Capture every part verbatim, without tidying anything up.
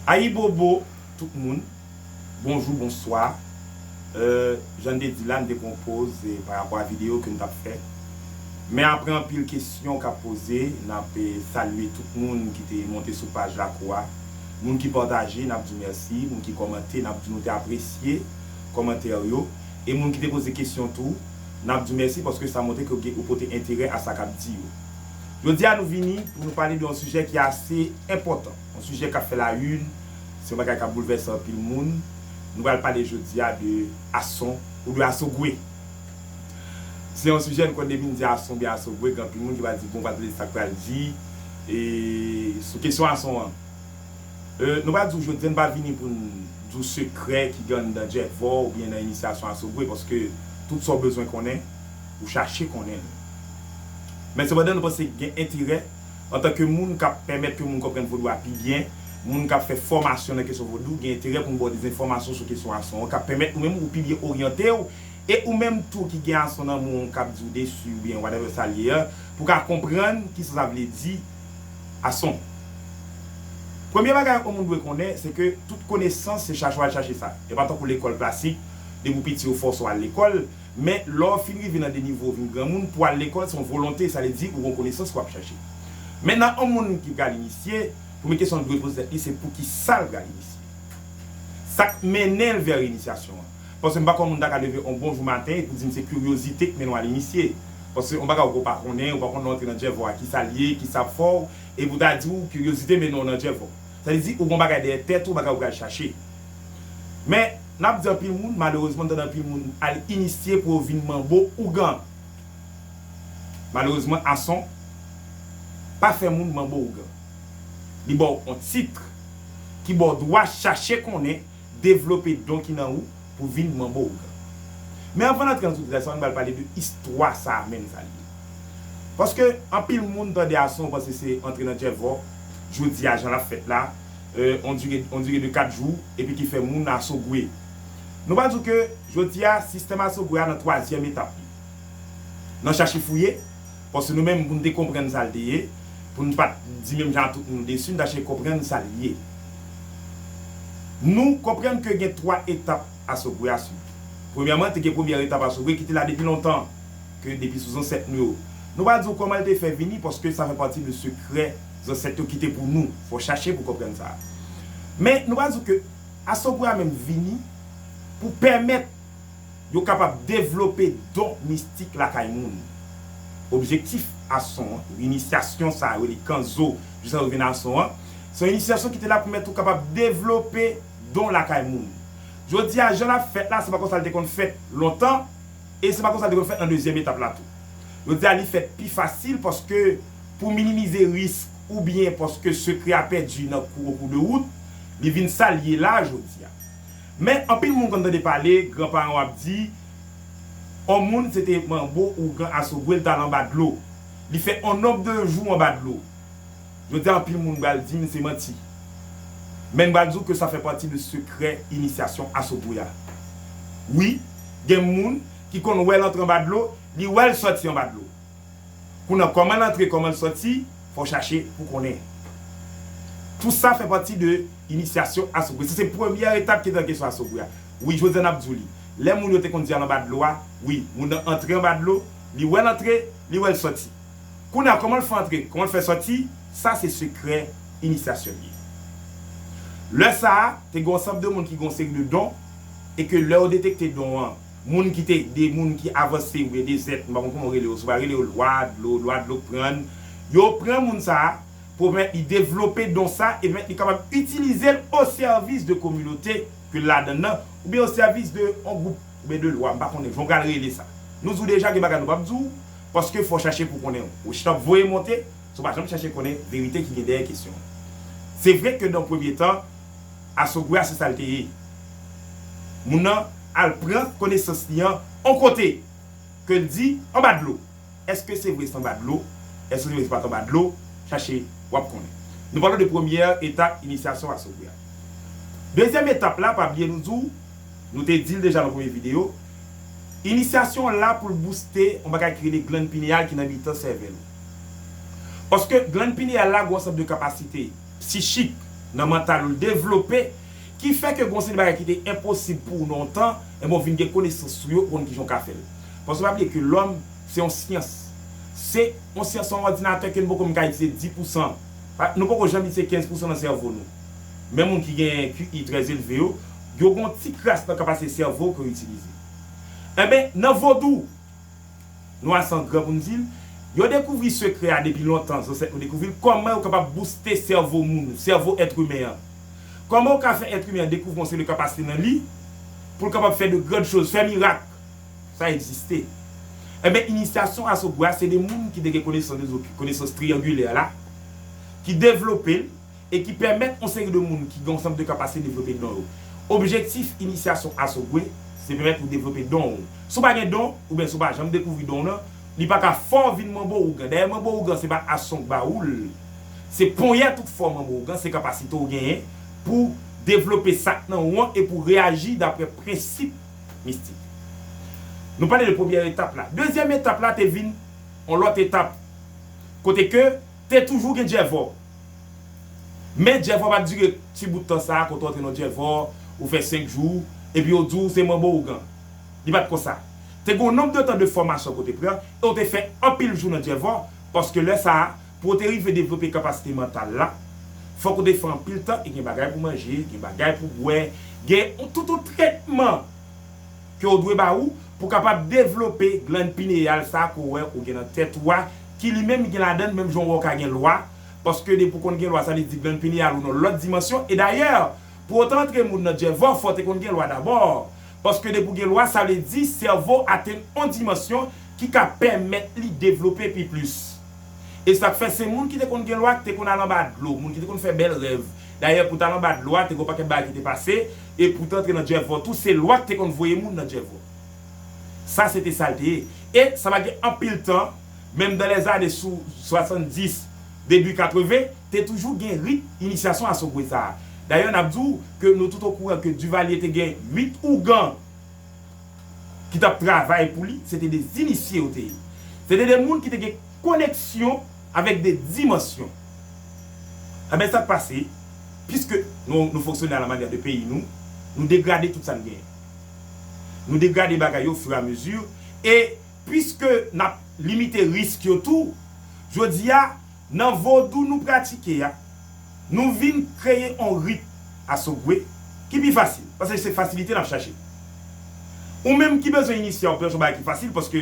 Ayibobo tout moun, bonjou, bonswa. Euh, jan n te di la, n te pran yon poz, eh, pa rapò a videyo ke n t ap fè. Men apre anpil kesyon k ap poze, n ap, eh, salye tout moun ki te monte sou paj Lakou a. Moun ki pataje, n ap di w mèsi. Moun ki kòmante, n ap di w nou te apresye kòmantè yo. E moun ki te poze kesyon tou, n ap di w mèsi paske sa montre ke w gen, ou pote enterè a sa k ap di yo. Jodi a, nou vini pou nou pale de yon sijè ki ase enpòtan, yon sijè k ap fè la une, se yon bagay k ap boulvèse anpil moun. Nou pral pale jodi a de Asson ou de Asogwe. Se yon sijè nou konn depi n di Asson oubyen Asogwe, gen anpil moun ki va di, bon, pa tande sa k pral di, e sou kesyon Asson an. Euh, nou pa di w jodi a, n pa vini pou n di w sekrè ki gen anndan Djèvò oubyen nan inisyasyon Asogwe, paske tout sa w bezwen konnen, ou chache konnen l. Men sepandan, nou panse gen enterè, antanke moun k ap pèmèt ke moun konprann vodou a pi byen, moun k ap fè fòmasyon nan kesyon vodou, gen enterè pou n ba w de enfòmasyon sou kesyon Asson an, k ap pèmèt ou menm ou pi byen oryante w, e ou menm tou ki gen Asson nan men w k ap di w desi oubyen whatever sa l ye a, pou w ka konprann kisa sa vle di Asson. Premye bagay yon moun dwe konnen, se ke tout konesans se chache w al chache sa. E pa tankou lekòl klasik, depi w piti yo fòse w al lekòl, men lè w fin rive nan de nivo w vin granmoun, pou w al lekòl se yon volonte, sa vle di ou gen yon konesans ke w ap chache. Mentnan, yon moun ki pral inisye, premye kesyon l dwe poze tèt li, se poukisa l pral inisye. Sa k mennen l vè inisyasyon an. Paske m pa kwè yon moun ta ka leve yon bon jou maten epi w di m se kiryozite k mennen w al inisye. Paske yon bagay ou pa konnen, ou pa konn lè w antre nan Djèvò a, kisa l ye, kisa ap fè w, epi w ta di w kiryozite mennen w nan Djèvò. Sa vle di ou gen yon bagay dèyè tèt ou, bagay ou pral chache. Men, n ap di anpil moun, malerezman, n tande anpil moun al inisye pou yo vin manbo ougan. Malerezman, Asson pa fè moun manbo ougan. Li ba w yon tit ki ba w dwa chache konnen, devlope don ki nan ou pou vin manbo ougan. Men anvan n antre nan tout detay sa, ann pral pale de istwa sa a menm, sa l ye. Paske anpil moun tande Asson, yo panse se antre nan Djèvò, jodi a, jan l ap fèt la, euh, on dire, on dire de kat jou, epi ki fè moun Asogwe. Nou pral di w ke jodi a, sistèm Asogwe a nan twazyèm etap li. Nan chache fouye, paske nou menm, pou n te konprann sa l te ye, pou n pa t di menm jan a tout moun desi, n ta chache konprann sa l ye. Nou konprann ke gen twa etap Asogwe a swiv. Premyèman, te gen premyè etap Asogwe ki te la depi lontan, ke depi sou zansèt nou yo. Nou pa di w kòman l te fè vini, paske sa fè pati de sekrè zansèt yo kite pou nou. Fò w chache pou w konprann sa. Men, nou pa di w ke Asogwe a menm vini pou pèmèt yo kapab devlope don mistik lakay moun. Objektif Asson an, inisyasyon sa a rele kanzo, jiska yo vin Asson an, se yon inisyasyon ki te la pou mèt ou kapab devlope don lakay moun. Jodi a, jan l ap fèt la, se pa konsa l te konn fèt lontan, e se pa konsa l te konn fèt nan dezyèm etap la tou. Jodi a, li fèt pi fasil paske pou minimize risk oubyen paske sekrè a pèdi nan kou, o kou de wout, li vin sa l ye la jodi a. Men, anpil moun konn tande pale, granparan w ap di, on moun se te manbo ougan Asogwe, l t al anba dlo. Li fè on nonb de jou anba dlo. Jodi a, anpil moun pral di m se manti. Men m pral di w ke sa fè pati de sekrè inisyasyon Asogwe a. Wi, gen moun ki konn wè l antre anba dlo, li wè l sòti anba dlo. Kounye a, kòman l antre, kòman l sòti, fò w chache pou konnen. Tout sa fè pati de inisyasyon Asogwe. Sa se premyè etap ki te nan kesyon Asogwe a. Wi, jodi a n ap di w li. Lè moun yo te konn di al anba dlo a, wi, moun nan antre anba dlo, li wè l antre, li wè l sòti. Kounye a, kòman l fè antre, kòman l fè sòti, sa se sekrè inisyasyon l ye. Lè sa a, te gen yon ansanm de moun ki gen yon seri de don, e ke lè yo detekte don an, moun ki te, de moun ki avanse oubyen de zèt, m pa konn kòman w rele yo, si w pa rele yo lwa dlo, lwa dlo k pran, yo pran moun sa a, pou pèmèt li devlope don sa, e pèmèt li kapab itilize l o sèvis de kominote ke l ladan nan, oubyen o sèvis de yon gwoup, oubyen de lwa, m pa konnen, jan w pral rele sa. Nou di w deja gen bagay nou p ap di w, paske fò w chache pou w konnen. Ou chita ap voye monte, san w pa janm chache konnen verite ki gen dèyè kesyon an. Se vre ke nan premye tan, Asogwe a se sa l te ye. Moun nan al pran konesans li an on kote, ke l di anba dlo. Èske se vre se anba dlo? Èske se vre se pa t anba dlo? Chache, w ap konnen. Nou pale de premyè etap inisyasyon Asogwe a. Dezyèm etap la, pa bliye nou di w, nou te di l deja nan premye videyo, inisyasyon an la pou l bouste yon bagay ki rele glann pineyal ki nan mitan sèvèl ou. Paske glann pineyal la gen yon ansanm de kapasite psichik, nan mantal ou l devlope, ki fè ke gon seri de bagay ki te enposib pou ou nan yon tan, enben w vin gen konesans sou yo, ou konn kijan w ka fè l. Paske pa bliye ke lòm se yon syans. Se yon syans, se yon òdinatè ke nou poko menm ka itilize dis pousan. Pa- Nou poko janm itilize kenz pousan nan sèvo nou. Menm moun ki gen Q I trè elve yo, yo gen yon ti kras nan kapasite sèvo ke yo itilize. Enben, nan vodou, nou a san gran pou n di l, yo dekouvri sekrè a depi lontan, zansèt nou dekouvri l, kòman yo kapab bouste sèvo moun, sèvo èt imen an. Kòman yo ka fè èt imen an dekouvri yon seri de kapasite nan li, pou l kapab fè de grann choz, fè mirak. Sa egziste. Enben, inisyasyon Asogwe a, se de moun ki te gen konesans de zo, konesans triyangilè la, ki devlope l, e ki pèmèt yon seri de moun ki gen yon sanm de kapasite devlope don yo. Objektif inisyasyon Asogwe, se pèmèt ou devlope don ou. Si w pa gen don, oubyen si w pa janm dekouvri don w nan, li pa ka fè w vin manbo ougan. Dayè, manbo ougan, se pa ason k ba ou l. Se ponyèt ou k fè w manbo ougan, se kapasite w genyen pou devlope sa k nan ou an e pou reyaji daprè prensip mistik. Nou pale de premyè etap la. Dezyèm etap la te vin yon lòt etap. Kote ke te toujou gen djèvò. Men djèvò pa t dire ti bout tan sa a, kote w antre nan djèvò, ou fè senk jou, epi yo di w se manbo ougan. Li pa t konsa. Te gen yon nonb de tan de fòmasyon ke w te pran, e w te fè anpil jou nan djèvò, paske lè sa a, pou w te rive devlope kapasite mantal la, fòk ou te fè anpil tan, e gen bagay pou manje, gen bagay pou bwè, gen yon tout yon tretman ke w dwe ba ou pou kapab devlope glann pineyal sa ke w wè ou gen nan tèt ou a, ki li menm gen ladan l menm jan w wè w ka gen lwa, paske depi w konn gen lwa, sa vle di glann pineyal ou nan lòt dimansyon, e dayè, pou w te antre moun nan djèvò, fò w te konn gen lwa dabò, paske depi w gen lwa, sa vle di sèvo atenn yon dimansyon ki ka pèmèt li devlope pi plis. E sa k fè se moun ki te konn gen lwa ki te konn al anba dlo, moun ki te konn fè bèl rèv. Dayè, pou t al anba dlo a, te gen yon pakèt bagay ki te pase, e pou te antre nan djèvò tou, se lwa ki te konn voye moun nan djèvò. Sa se te sa l te ye. E sa pa gen anpil tan, menm dan lèzane sou swasanndis, debi katreven, te toujou gen rit inisyasyon Asogwe sa a. Dayè, n ap di w ke nou tout okouran ke Duvalier te gen uit ougan ki t ap travay pou li, se te de inisye yo te ye. Se te de moun ki te gen koneksyon avèk de dimansyon. Enben, sa k pase, piske nou, nou fonksyone a la manyè de peyi nou, nou degrade tout sa n genyen. Nou degrade bagay yo ofiramezu, e piske n ap limite risk yo tou, jodi a, nan vodou nou pratike a, nou vin kreye yon rit Asogwe ki pi fasil, paske se fasilite n ap chache. Ou menm ki bezwen inisye a, ou bezwen yon bagay ki fasil, paske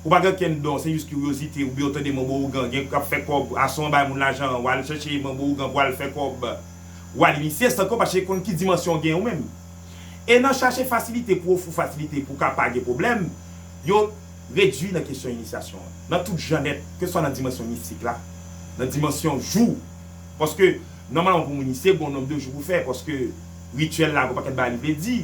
ou pa gen okenn don, se jis kiryozite, oubyen ou tande manbo ougan, gen k ap fè kòb, ason an bay moun lajan, w al chèche manbo ougan pou w al fè kòb, w al inisye, san ke w pa chèche konn ki dimansyon w gen ou menm. E nan chache fasilite pou ofri w fasilite pou w ka pa gen pwoblèm, yo redui nan kesyon inisyasyon an. Nan tout jan nèt, keswa nan dimansyon mistik la, nan dimansyon jou. Paske, nòmalman pou moun inisye, gon nonb de jou pou fè, paske rityèl la, gon pakèt bagay li vle di.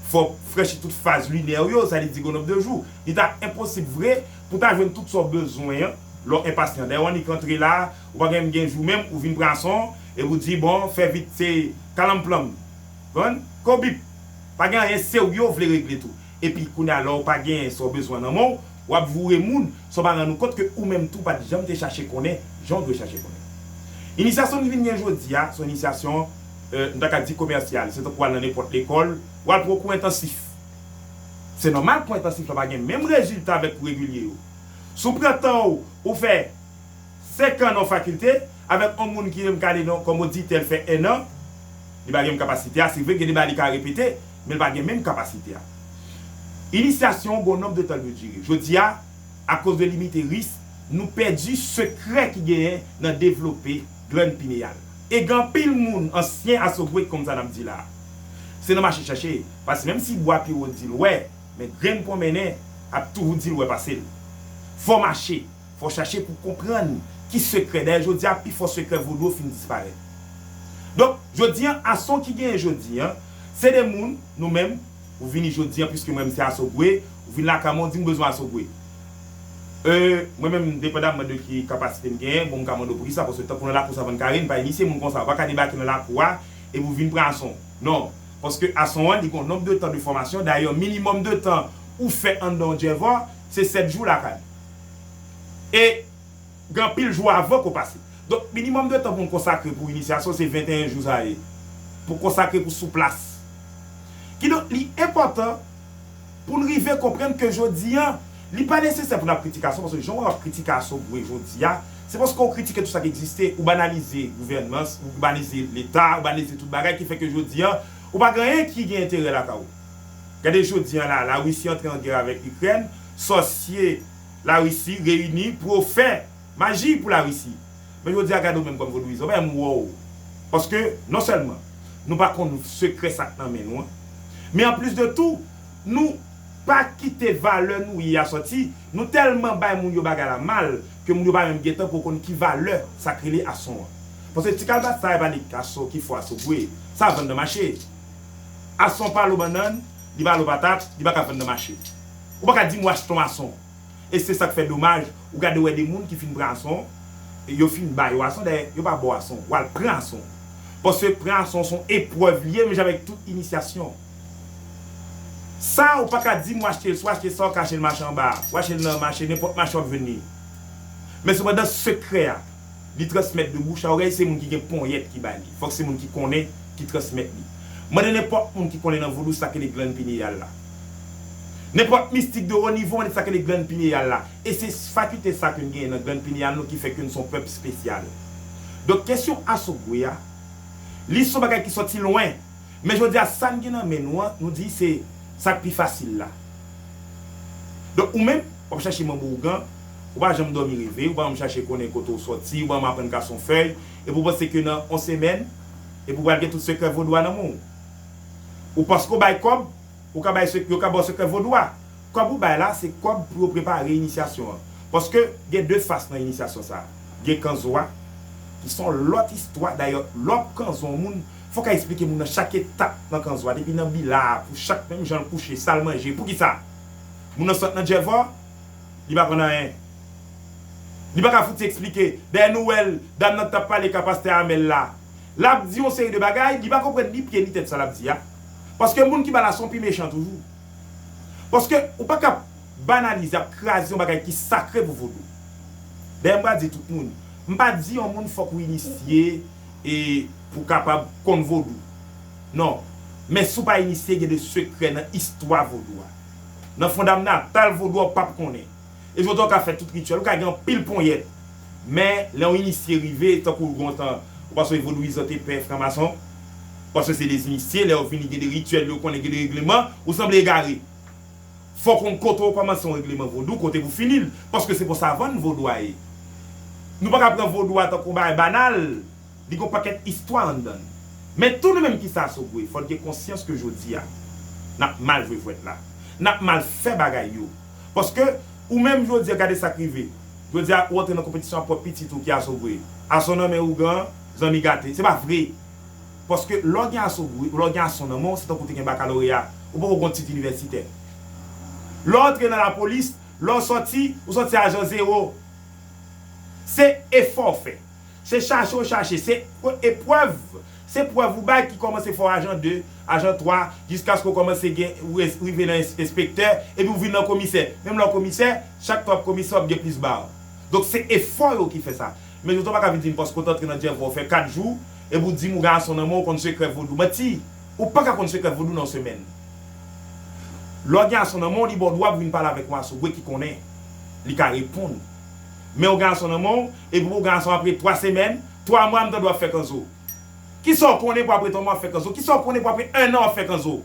Fò w franchi tout faz linè w yo, sa vle di gon nonb de jou. Li ta enposib vre pou w ta jwenn tout sa w bezwen an, lè w enpasyan. Dayè, w annik antre la, ou pa gen menm gen jou menm, ou vin pran ason, epi w di, bon, fè vit, se kalanmplanm. Konprann? Kobip. Pa gen anyen serye w vle regle tou. Epi kounye a, lè w pa gen sa w bezwen nan men w, w ap voure moun, san w pa rann ou kont ke ou menm tou w pa t janm te chache konnen jan w dwe chache konnen. Inisyasyon nou vin gen jodi a, se yon inisyasyon, euh, nou ta ka di komèsyal. Se tankou w al nan nenpòt lekòl, w al pran yon kou entansif. Se nòmal kou entansif la pa gen menm rezilta avèk kou regilye yo. Si w pran tan w, ou fè senk an nan yon fakilte, avèk yon moun ki menm k ale nan, kòm oditè, l fè en an, li pa gen menm kapasite a. Se vre, gen de bagay li ka repete, men l pa gen menm kapasite a. Inisyasyon an gon nonb de tan l dwe dire. Jodi a, akoz de limite risk, nou pèdi sekrè ki genyen nan devlope glann pineyal. E gen anpil moun, ansyen Asogwe, kòm sa n ap di la. Se nan mache chèche, paske menm si bwa pi wo di l wè, men grenn pwonmennen ap toujou di l wè pase l. Fò w mache, fò w chache pou w konprann ki sekrè. Dayè, jodi a, pifò sekrè vodou yo fin disparèt. Donk, jodi a, ason ki genyen jodi a, se de moun, nou menm, ou vini jodi a, piske mwen menm se Asogwe, ou vin lakay mwen, ou di m bezwen Asogwe. Euh, mwen menm, depandamman de ki kapasite m genyen, bon, m ka mande w poukisa, paske tankou nan lakou Savann Kare, n pa inisye moun konsa, ou pa ka debake nan lakou a, epi w vin pran ason. Non, paske ason an, li gon nonb de tan de fòmasyon, dayè, minimòm de tan ou fè anndan yon djèvò, se sèt jou lakay. E gen anpil jou avan ke w pase. Donk, minimòm de tan pou n konsakre pou inisyasyon, se venteyen jou sa ye. Pou konsakre pou sou plas. Kidonk, li enpòtan pou n rive konprann ke jodi a, li pa nesesè pou n ap kritike Asson, paske jan w ap kritike Asson Gwe jodi a, se paske w kritike tout sa k egziste, ou banalize gouvènans, ou banalize Leta, ou banalize tout bagay, ki fè ke jodi a, ou pa gen anyen ki gen enterè lakay ou. Gade jodi a la, Larisi antre an gè avèk Ikrèn, sòsye Larisi reyini pou yo fè maji pou Larisi. Men jodi a, gade w menm kòm vodouyizan, w pa menm wè w. Paske, non sèlman, nou pa konn sekrè sa k nan men nou an, men anplis de tou, nou pa kite valè nou ye a sòti, nou tèlman bay moun yo bagay la mal, ke moun yo pa menm gen tan pou yo konn ki valè sa k rele Asson an. Paske ti kalbat sa e pa nèg Asson ki fò Asson Gwe, sa vann nan mache. Asson pa lo bannann, li pa lo patat, li pa ka vann nan mache. Ou pa ka di m w achte yon Asson. E se sa k fè domaj, ou gade wè de moun ki fin pran Asson, yo fin ba yo Asson, dayè, yo pa ba w Asson, w al pran Asson. Paske pran Asson se yon eprèv li ye, menm jan avèk tout inisyasyon. Sa, ou pa ka di m w achte l, si w achte sa, w kache l mache anba a, w achte l nan mache, nenpòt mache w ap jwenn li. Men sepandan, sekrè a, li transmèt de bouche à oreille, se moun ki gen ponyèt ki ba li. Fòk se moun ki konnen ki transmèt li. Mande nenpòt moun ki konnen nan vodou sa k rele glann pineyal la. Nenpòt mistik de wo nivo, mande sa k rele glann pineyal la. E se fakilte sa ke n genyen nan glann pineyal nou ki fè ke n se yon pèp espesyal. Donk, kesyon Asson Gwe a, li se yon bagay ki sòti lwen. Men jodi a, sa n gen nan men nou an, nou di se sa k pi fasil la. Donk, ou menm, w ap chache manbo ougan, ou pa janm dòmi reve, ou pa janm chache konnen kote w sòti, ou pa janm aprann kas yon fèy, epi w panse ke nan yon semèn, epi w pral gen tout sekrè vodou a nan men w. Ou paske w bay kòb, ou ka bay sek-, yo ka ba w sekrè vodou a. Kòb ou bay la, se kòb pou yo prepare inisyasyon an. Paske gen de fas nan inisyasyon sa a. Gen kanzo a, ki se yon lòt istwa. Dayè, lè w ap kanzo yon moun, fòk w ka eksplike moun nan chak etap nan kanzo a, depi nan bila a, pou chak menm jan l kouche, sa l manje. Poukisa? Moun nan sot nan Djèvò, li pa konn anyen. Li pa ka fouti eksplike. Dayè, nou wè l, dam nan k t ap pale ka pastè Amèl la. L ap di yon seri de bagay, li pa konprann ni pye ni tèt sa l ap di a. Paske moun ki ba l a se yon pi mechan toujou. Paske ou pa ka banalize, ap kraze yon bagay ki sakre pou vodou. Dayè, m pa di tout moun. M pa di yon moun fòk ou inisye e pou kapab konn vodou. Non. Men si w pa inisye, gen de sekrè nan istwa vodou a. Nan fondamantal vodou a, w p ap konnen. E jodi a, w ka fè tout rityèl, ou ka gen anpil ponyèt. Men, lè yon inisye rive, tankou gontan, ou panse vodouyizan te pè franmason, paske se de inisye, lè yo vini, gen de rityèl, yo konnen gen de regleman, ou sanble egare. Fò w konn kote w kòmanse yon regleman vodou, kote pou fini l, paske se konsa vann vodou a ye. Nou pa ka pran vodou a tankou yon bagay banal, li gen yon pakèt istwa anndan l. Men tou nou menm ki sa Asson Gwe, fò n gen konsyans ke jodi a, n ap mal jwe jwèt la. N ap mal fè bagay yo. Paske, ou menm jodi a, gade sa k rive. Jodi a, ou antre nan konpetisyon ak pwòp pitit ou ki Asson Gwe. Asson nan men ougan, zanmi gate. Se pa vre. Paske lè w gen Asson Gwe, lè w gen Asson nan men w, se tankou w te gen bakaloreya. Ou poko gen yon tit inivèsitè. Lè w antre nan lapolis, lè w sòti, ou sòti ajan zewo. Se efò w fè. Se chache w chache. Se eprèv. Se prèv ou bay ki kòmanse fè w ajan de, ajan twa, jiskaske w kòmanse gen, ou es-, rive nan ens-, enspektè, epi w vin nan komisè. Menm lè w komisè, chak tan w ap komisè, w ap gen plis ba w. Donk, se efò yo ki fè sa. Men jodi a, w pa ka vin di m paske w t antre nan Djèvò, w fè kat jou, epi w di m ou gen Asson nan men w, w konn sekrè vodou. Manti! Ou pa ka konn sekrè vodou nan yon semèn. Lè w gen Asson nan men w, li ba w dwa pou vin pale avèk yon Asson Gwe ki konnen. Li ka reponn. Men w gen Asson nan men w, epi w gen Asson apre twa semèn, twa mwa, m tande w ap fè kanzo. Kisa w konnen pou apre twa mwa w ap fè kanzo? Kisa w konnen pou apre en an w ap fè kanzo?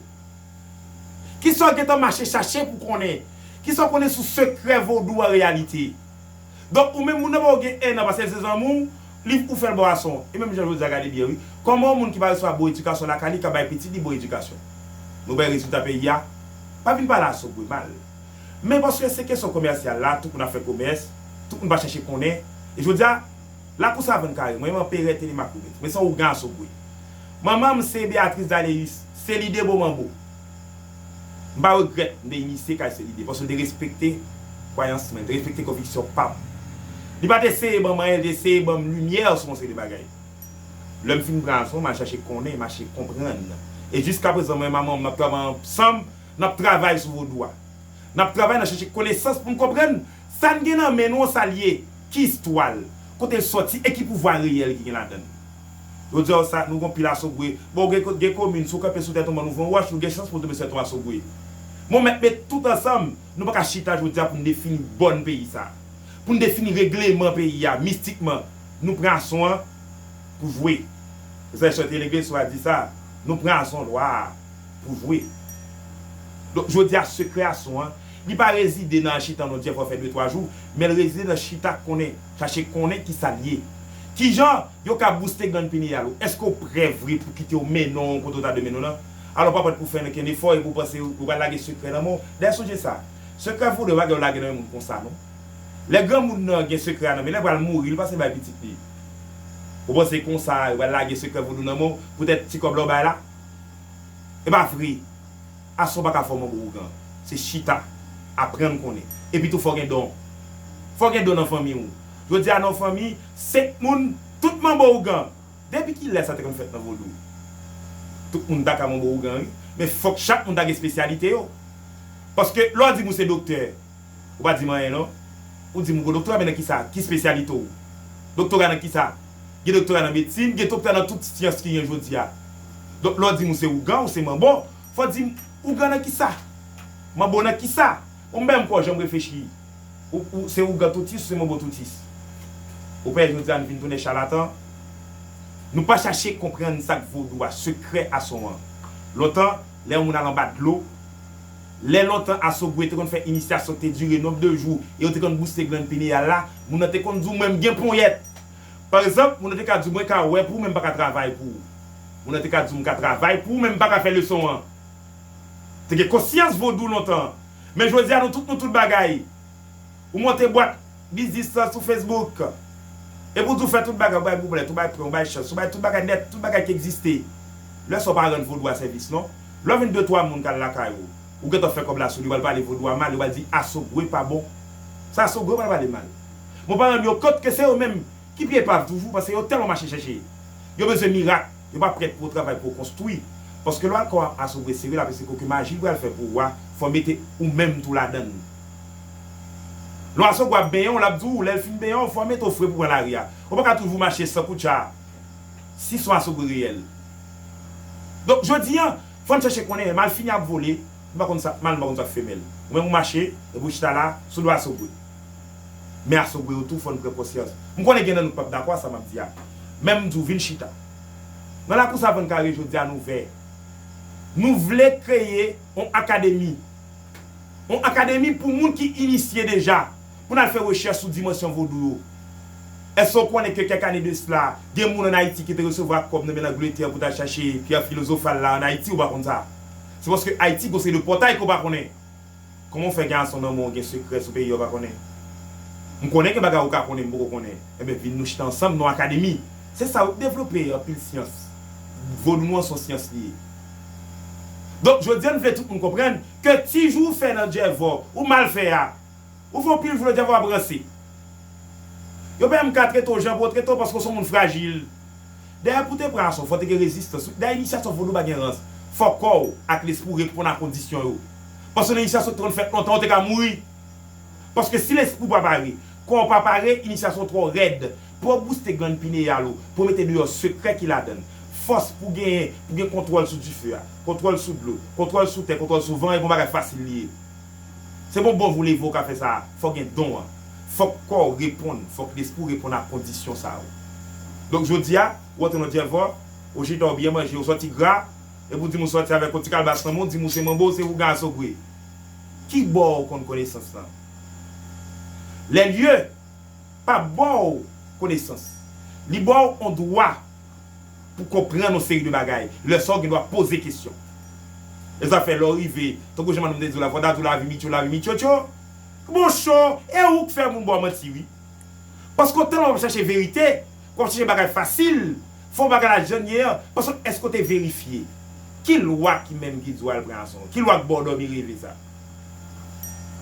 Kisa w gentan mache chache pou konnen? Kisa w konnen sou sekrè vodou an reyalite? Donk, ou menm, moun nan ba w gen en an, paske l se zanmi w, li, ou fè l ba w Asson. E menm jan jodi a, gade byen, wi. Kòman yon moun ki pa resevwa bon edikasyon lakay li ka bay pitit li bon edikasyon? Nou wè rezilta peyi a. Pa vin pale Asson Gwe mal. Men paske se kesyon komèsyal la, tout moun ap fè komès, tout moun pa chèche konnen. E jodi a, lakou Savann Kare, mwen menm Anperè Telemaque Louverture. Men se yon ougan Asson Gwe. Manman m se Béatrice Daleus, Selide Bomanbo. M pa regrèt m te inisye kay Selide, paske l te respekte kwayans mwen, l te respekte konviksyon pa m. Li pa t eseye ban m anyen, li te eseye ban m limyè sou yon seri de bagay. Lè m fin pran Asson, m al chache konnen, m al chache konprann. E jiskaprezan, mwen e manman m, n ap travay ansanm, n ap travay sou vodou a. N ap travay, n ap chache konesans pou n konprann sa n gen nan men nou an, sa l ye, ki istwa l, kote l sòti e ki pouvwa reyèl ki gen ladan l. Yo di w sa, nou gon pil asogwe. Bon, gen, gen komin, si w kanpe sou tèt yon mòn, ou voye yon wòch, ou gen chans pou w tonbe sou tèt yon asogwe. Bon, mèt met tout ansanm, nou pa ka chita jodi a pou n defini bòn peyi sa. Pou n defini regleman peyi a, mistikman, nou pran ason an pou jwe. Se sa Chante Legliz swa di sa, nou pran ason lwa a pou jwe. Donk, jodi a, sekrè ason an, li pa rezide nan al chita nan dyèvò fè de twa jou, men l rezide nan chita konnen, chache konnen ki sa l ye. Kijan yo ka bouste glann pineyal ou? Èske w prè vre pou kite yo mennen w kote w ta dwe mennen w lan? Alò, w pa prèt pou fè okenn efò epi w panse yo pral lage sekrè nan men w. Dayè, sonje sa, sekrè vodou yo pa gen yo lage nan men moun konsa, non. Lè granmoun nan gen sekrè a nan men l, lè l pral mouri, li pase bay pitit li. Ou panse konsa, yo pral lage sekrè vodou nan men w, poutèt ti kòb la w bay la? E pa vre. Ason pa ka fè w manbo ougan. Se chita, aprann konnen. Epi tou, fò w gen don. Fò w gen don nan fanmi w. Jodi a, nan fanmi, senk moun, tout manbo ougan. Depi kilè sa te konn fèt nan vodou? Tout moun ta ka manbo ougan, wi. Men fòk chak moun ta gen espesyalite yo. Paske lè w di m ou se doktè, ou pa di m anyen, non. Ou di m ou gon doktora, men nan kisa? Ki espesyalite w? Doktora nan kisa? Gen doktora nan medsin, gen doktora nan tout syans ki gen jodi a. Donk, lè w di m ou se ougan, ou se manbo, fò w di m, ougan nan kisa? Manbo nan kisa? Ou menm kò w janm reflechi. Ou, ou se ougan toutis, ou se manbo toutis. Ou pè jodi a, nou vin tounen chalatan. Nou pa chache konprann sa k vodou a, sekrè ason an. Lontan, lè yon moun al anba dlo, lè lontan asogwe te konn fè inisyasyon ki te dire nonb de jou, e yo te konn bouste glann pineyal la, moun nan te konn di w, mwen, m gen ponyèt. Pa egzanp, moun nan te ka di w, mwen ka wè pou ou, men m pa ka travay pou ou. Moun nan te ka di w, m ka travay pou ou, men m pa ka fè leson an. Te gen konsyans vodou lontan. Men jodi a, nou tout, nou tout bagay. Ou monte bwat biznis lan sou Facebook. Epi w di w fè tout bagay, ou bay boublèt, ou bay pran, ou bay chans, ou bay tout bagay nèt, tout bagay ki egziste. Lè sa w pa rann vodou a sèvis, non. Lè w vin de twa moun k al lakay ou, ou gentan fè kòb la sou li, w al pale vodou a mal, yo pral di asogwe pa bon. Sa asogwe yo pral pale mal. Bon, pa rann yo kont ke se yo menm ki pye epav toujou, paske yo tèlman mache chèche. Yo bezwen mirak. Yo pa prèt pou yo travay pou yo konstwi. Paske lè w al kò asogwe serye l, ap eseye ke maji l pral fè pou ou a, fò w mete ou menm tou ladan l. Lè w asogwe ap benyen w, l ap di w, lè l fin benyen w, fò w mete w fre pou pran lari a. Ou pa ka toujou mache san koutcha. Si se yon asogwe reyèl. Donk, jodi a, fò n chèche konnen, malfini ap vole, m pa konn sa, mal m pa konn sa k femèl. Ou menm ou mache, epi w chita la, sou do asogwe. Men asogwe yo tou, fò n pran konsyans. M konnen gen nan nou k p ap dakò a sa m ap di a. Men m di w, vin chita. Nan lakou Savann Kare jodi a, nou vè. Nou vle kreye yon akademi. Yon akademi pou moun ki inisye deja, pou n al fè rechèch sou dimansyon vodou yo. Èske w konnen ke kèk ane de sila, gen moun ann Ayiti ki te resevwa kòb nan men Angletè pou t al chache pyè filozofal la ann Ayiti, ou pa konn sa? Se paske Ayiti gon seri de pòtay ke w pa konnen. Kòman w fè gen ason nan men w, gen sekrè sou peyi a, w pa konnen? M konnen gen bagay ou ka konnen, m poko konnen. Enben, vin nou chita ansanm nan akademi. Se sa, yo devlope anpil syans. Vodou nou an se yon syans li ye. Donk, jodi a, nou vle tout moun konprann ke ti jou w fè nan djèvò, ou mal fè a, ou fè yon pil jou nan djèvò ap ranse. Yo pa menm ka trete w jan pou yo trete w paske w se yon moun frajil. Dayè, pou te pran ason, fò te gen rezistans. Dayè, inisyasyon vodou pa gen rans. Fò kò w ak lespri w reponn a kondisyon yo. Paske nan inisyasyon ki te konn fèt lontan, ou te ka mouri. Paske si lespri w pa pare, kò w pa pare, inisyasyon twò rèd. Pou yo bouste glann pineyal ou, pou yo mete deyò sekrè ki ladan l. Fòs pou genyen, pou gen kontwòl sou dife a, kontwòl sou dlo, kontwòl sou tè, kontwòl sou van, e pa yon bagay fasil li ye. Se pa yon bon jou leve w ka fè sa, fò w gen don an. Fòk kò w reponn, fòk lespri w reponn a kondisyon sa yo. Donk, jodi a, ou antre nan djèvò, ou chita, ou byen manje, ou sòti gra, epi w di m ou sòti avèk yon ti kalbas nan men w, di m ou se manbo, ou se ougan asogwe. Ki bò w konn konesans lan? Lè lye pa ba w konesans. Li ba w yon dwa pou konprann yon seri de bagay. Lè sa w gen dwa poze kesyon. E sa fè lè w rive, tankou jan madanm te di w la, fò w ta di w lavi mityo, lavi mityo tyo. Bon cho, e ou k fè moun ba w manti, wi. Paske w tèlman w ap chache verite, w ap chache bagay fasil, fè w bagay la jan l ye an, paske èske w te verifye? Ki lwa ki menm ki di w al pran ason? Ki lwa k ba w dòmi reve sa?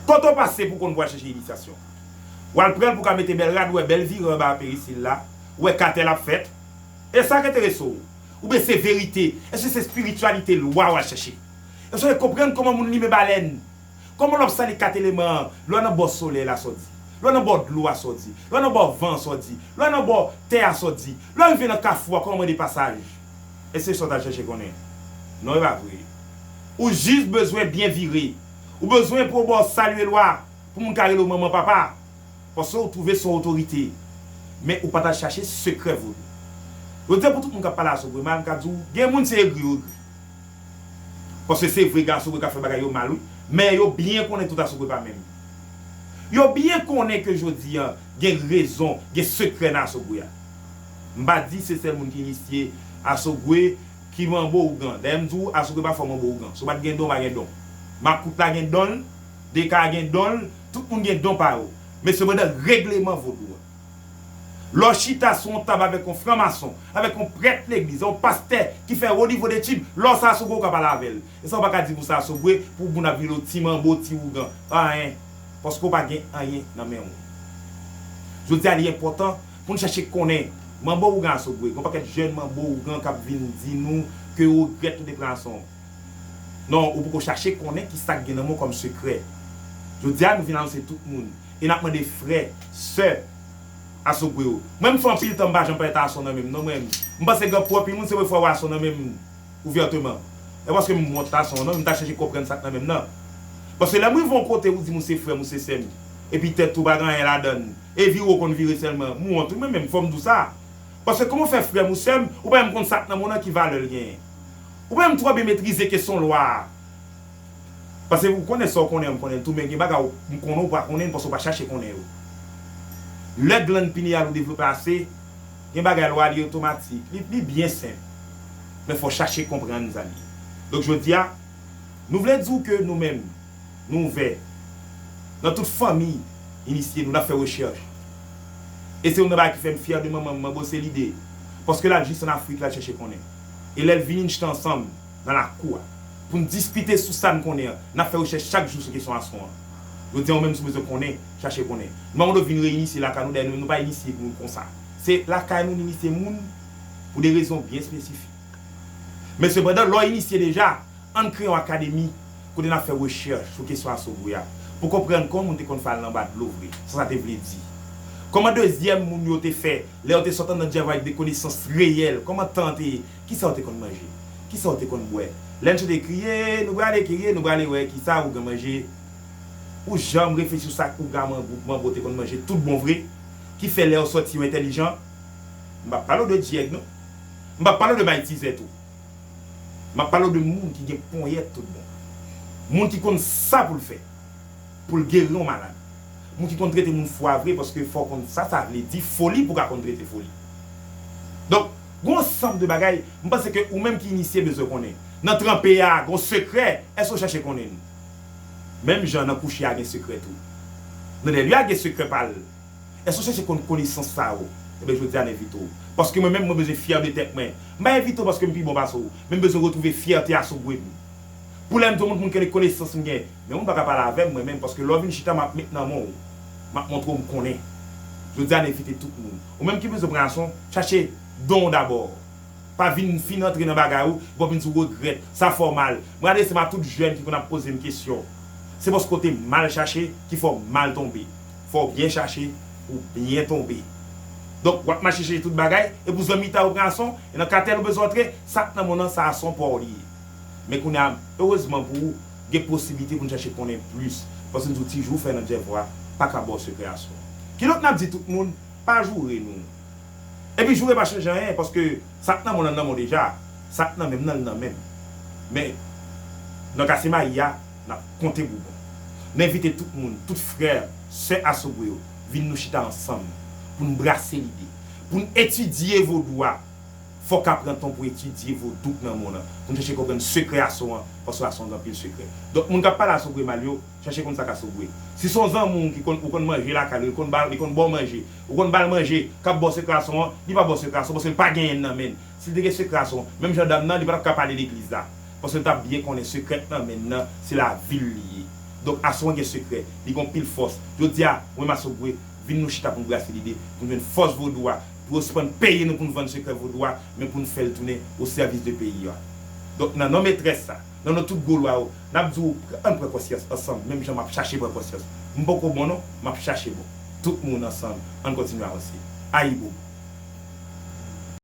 Kote w pase pou konn pou w al chache inisyasyon? W al pran l pou w ka mete bèl rad, ou wè bèl viran anba perisil la, ou wè katè l ap fèt. E sa k enterese w? Oubyen se verite? Èske se espirityalite lwa w al chache? Èske w te konprann kòman moun limen balèn? Kòman lè w ap sale kat eleman an, lè w nan bò solèy la, sa w di? Lè w nan bò dlo a, sa w di? Lè w nan bò van an, sa w di? Lè w nan bò tè a, sa w di? Lè w rive nan kafou a, kòman w mande pasaj? Èske se sa w t al chèche konnen? Non, e pa vre. Ou jis bezwen byen vire. Ou bezwen pou w ba w salye lwa pou moun ka rele w manman, papa. Paske ou twouve se yon otorite. Men ou pa t al chache sekrè vodou. Jodi a, pou tout moun k ap pale asogwe mal, m ka di w, gen moun se egri yo egri. Paske se vre, gen asogwe k ap fè bagay yo mal, wi. Men yo byen konnen tout asogwe pa menm. Yo byen konnen ke jodi a, gen rezon, gen sekrè nan asogwe a. M pa di se sèl moun ki inisye asogwe ki manbo ougan. Dayè, m di w, asogwe pa fò manbo ougan. Si w pa t gen don, w pa gen don. Makout la gen don l, deka a gen don l, tout moun gen don pa yo. Men sepandan, regleman vodou an. Lè w chita sou yon tab avèk yon franmason, avèk yon prèt legliz, yon pastè ki fè wo nivo detid, lè w sa asogwe ou ka pale avè l. E sa w pa ka di pou sa asogwe, pou moun ap vire w ti manbo, ti ougan. Anyen. Paske w pa gen anyen nan men w. Jodi a, li enpòtan pou n chèche konnen. Manbo ougan asogwe, gen yon pakèt jèn manbo ougan k ap vin di nou ke yo regrèt yo te pran ason. Non, ou poko chache konnen ki sa k gen nan men w kòm sekrè. Jodi a, nou vin anonse tout moun. E n ap mande frè, sè, asogwe yo. Mwen, m fè anpil tan m pa janm pèt ason nan men m, non, mwen. M panse gen anpil moun, se premye fwa yo wè ason nan men m ouvèteman. E paske m wont ason an, non, m ta chèche konprann sa k nan men m nan. Paske lè m rive yon kote, ou di m ou se frè m, ou se sè m, epi tèt ou pa gen anyen ladan l, e vire w konn vire sèlman, m wont, wi, mwen menm, fò m di w sa. Paske kòman w fè frè m ou sè m, ou pa menm konn sa k nan men w nan ki valè l genyen. Ou pa menm twò byen metrize kesyon lwa a. Paske ou konnen sa w konnen an, m konnen l tou, men gen bagay ou, m konnen ou pa konnen l, paske ou pa chache konnen yo. Lè glann pineyal ou devlope ase, gen bagay lwa li otomatik, li, li byen senp. Men fò w chache konprann sa l ye. Donk, jodi a, nou vle di w ke nou menm, nou ouvè. Nan tout fanmi inisye nou, n ap fè rechèch. E se youn nan bagay ki fè m fyè de manman m, manbo se lide. Paske l al jis ann Afrik, l al chèche konnen. E lè l vini, n chita ansanm nan lakou a, pou n diskite sou sa n konnen an. N ap fè rechèch chak jou sou kesyon ason an. Jodi a, ou menm, si w bezwen konnen, chache konnen. Nou pa mande w vin reinisye lakay nou, dayè nou menm, nou pa inisye moun konsa. Se lakay nou n inisye moun pou de rezon byen espesifik. Men sepandan, lè w inisye deja, ann kreye yon akademi kote n ap fè rechèch sou kesyon asogwe a, pou konprann kòman moun te konn fè al nan anba dlo vre, sa sa te vle di. Kòman dezyèm moun yo te fè, lè yo te sot anndan djèv avèk de konesans reyèl, kòman tan an te ye, kisa yo te konn manje, kisa yo te konn bwè. Lè n sot e kriye, nou prale kriye, nou prale wè kisa ougan manje. Ou janm reflechi sou sa k ougan manbo, manbo te konn manje tout bon vre, ki fè lè yo sòti yo entèlijan? M p ap pale w de dyèg, non. M p ap pale w de maytizè tou. M ap pale w de moun ki gen ponyèt tout bon. Moun ki konn sa pou l fè pou l geri yon malad. Moun ki konn trete moun fou a vre, paske fò w konn sa sa vle di foli pou w ka konn trete foli. Donk, gen yon ansanm de bagay, m panse ke ou menm ki inisye bezwen konnen. Nan tranpe a, gen yon sekrè, èske w chache konnen l? Menm jan nan kouche a gen sekrè tou. Nan dèlye a gen sekrè pa l. Èske w chèche konn konesans sa yo? Ebyen, jodi a, n envite w. Paske mwen menm, mwen bezwen fyè de tèt mwen. M pa envite w paske m pi bon pase w, men m bezwen retwouve fyète asogwe m. Pou lè m di yon moun, moun gen konesans m gen, men moun pa ka pale avè m, mwen menm, paske lè w vin chita, m ap met nan men w. M ap montre w m konnen. Jodi a, n envite tout moun. Ou menm ki bezwen pran ason, chache don w dabò. Pa vin fin antre nan bagay ou, epi w ap vin di w regrèt. Sa fè w mal. Mwen adrese m a tout jèn ki konn ap poze m kesyon. Se paske w te mal chache ki fè w mal tonbe. Fò w byen chache pou w byen tonbe. Donk, w ap mache chèche tout bagay, epi w zanmi ta yo pran ason, e nan katèl ou bezwen antre, sa k nan men w nan, sa ason pa w li ye. Men kounye a, erezman pou ou, gen posiblite pou n chache konnen plis. Paske m di w, ti jou w fè nan djèvò a, pa ka ba w sekrè ason. Kidonk, n ap di tout moun, pa joure nou. Epi joure pa chanje anyen, paske sa k nan men w nan, nan men w deja. Sa k nan men m nan, l nan men m. Men, nan kase mayi a, n ap konte boubon. N envite tout moun, tout frè, sè asogwe yo, vin nou chita ansanm pou n brase lide, pou n etidye vodou a. Fò w ka pran tan pou etidye vodou k nan men w nan, pou n chèche konprann sekrè ason an, paske ason an gen anpil sekrè. Donk, moun k ap pale asogwe mal yo, chache konn sa k asogwe. Si se yon zanmi w ki konn, ou konn manje lakay li, li konn ba, li konn ba w manje, ou konn ba l manje, k ap ba w sekrè ason an, li pa ba w sekrè ason, paske l pa genyen l nan men l. Si l te gen sekrè ason, menm jan dam nan, li pa t ap ka pale legliz la. Paske l t ap byen konnen sekrè k nan men l nan, se lavi l li ye. Donk, ason an gen sekrè, li gen anpil fòs. Jodi a, mwen m asogwe, vin nou chita pou n brase lide, pou n jwenn fòs vodou a, pou yo sispann peye nou pou n vann sekrè vodou a, men pou n fè l tounen o sèvis de peyi a. Donk, nan non metrès sa, nan non tout gwo lwa yo, n ap di w, ann pran konsyans ansanm, menm jan m ap chache pran konsyans. M poko bon non, m ap chache bon. Tout moun ansanm, ann kontinye avanse. Ayibobo.